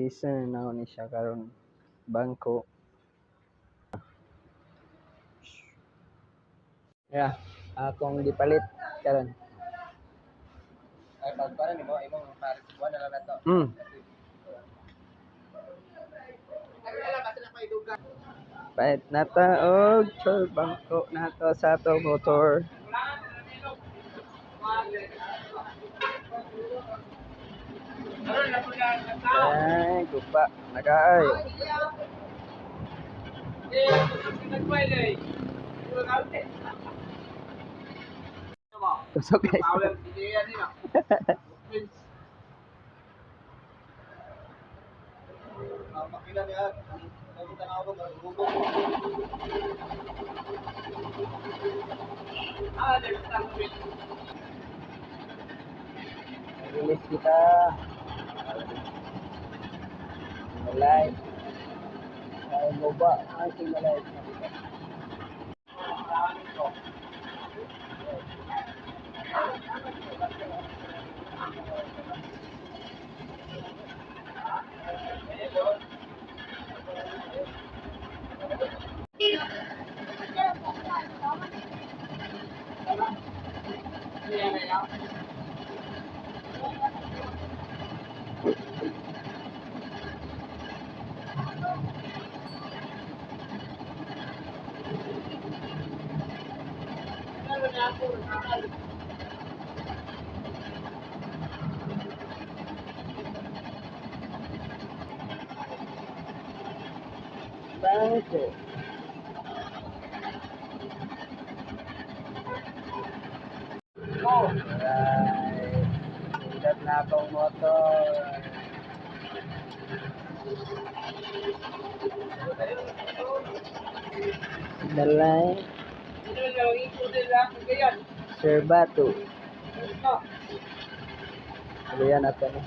Release na ni siya karon bangko. Yeah, akong gipalit karon. Ay, pagkuhan nimo, imong pares buwan na lang na to. Palit na ta og chor bangko nato sa atong motor. Ay, gupa. Nagaay. Tusok, guys. Makina niya, ang tanaw ko, magugo. Release kita. Light. Ay, guba. Ay, signal light. Bangko. Alright. Pindot na akong motor. Signal light. Sir Batu. Ano yan natin eh.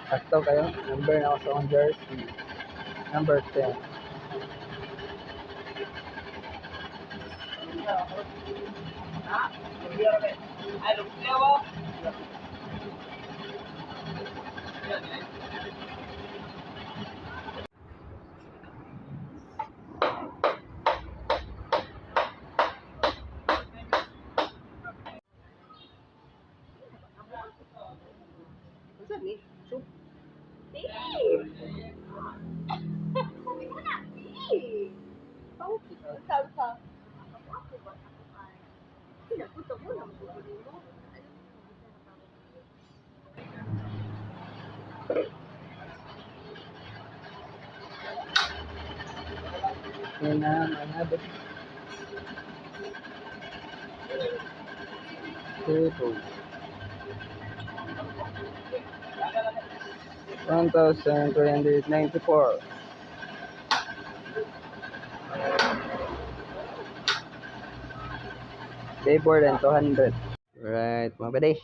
Sakto kayo. Number na ako sa akong jersey. Number 10. Yan na, mga Table. 1,394. Labor and 200. Right, mga buddy.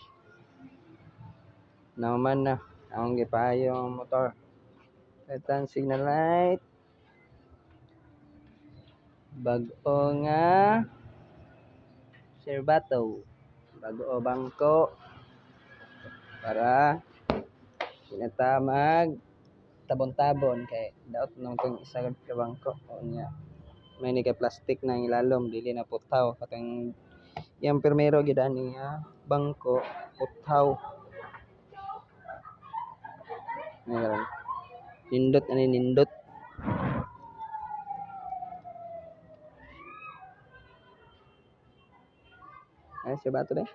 Naman na. Akong gipayo ang motor. Ito ang signal light. Bag-o nga Serbato. Bago bangko. Para sinata mag tabon-tabon kay daot nang tong isa ka bangko o niya. May ni kay plastic na ang ilalom dili na putaw katong iyang permero gid ani nga bangko putaw. Ngayon. Nindot ani nindot. Ay, Serbato be.